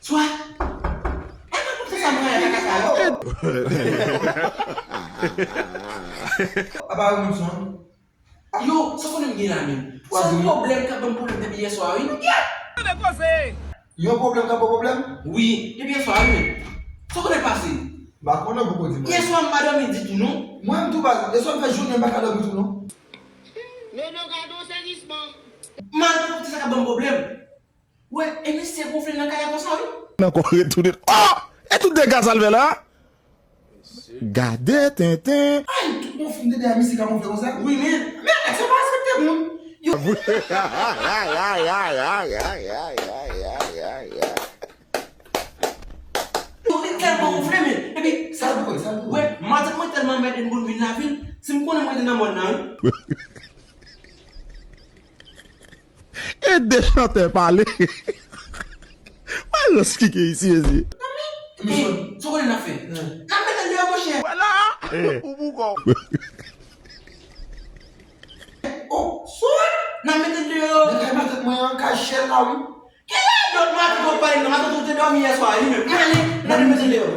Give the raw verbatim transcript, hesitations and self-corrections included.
Swa. E pa pou sa mwen la kaka yo. Apa yo menm son. Yo, sa konnen m gen la menm. Se yon pwoblèm k ap ban m pwoblèm depi yè swa wi. Nou gen. Yon pwoblèm k ap ban pwoblèm? Wi, depi yè swa wi. Sa konnen pase? M pa konnen poko di mwen. Yè swa m pa dòmi ditou non. Mwen m tou baz, yè swa m fè jounen m pa ka dòmi tou non. Nono gade yon sezisman. Malpwòpte sa k ap ban m pwoblèm. Wè, e misye gonfle nan kay la konsa wi. Nan kò retounen. Oh! E tout dega sa l fè la? Gade tenten. Ay, tout bon fim de dèyè misye ka gonfle konsa. Wi, men, men nèg sa pa respekte moun. Yo. Yo, li tèlman gonfle, men. Epi, sa l dwe, sa l dwe. Wè, matant mwen tèlman mèt depi m vin lavil, si m konnen mwen te nan mòn nan, wi. E de chantè pale. Wè lòs ki gen isi, mesye. Emisyon. Sa w konnen n ap fè? N ap mete l deyò, monchè. Vwala! Ou boukò. Oh, sou. N ap mete l deyò. Nan kay matant mwen an, kay Shell la, wi. Ki radòt matant w ap pale nan? Matant ou te dòmi yè swa, li menm. N ale, n ale mete l deyò.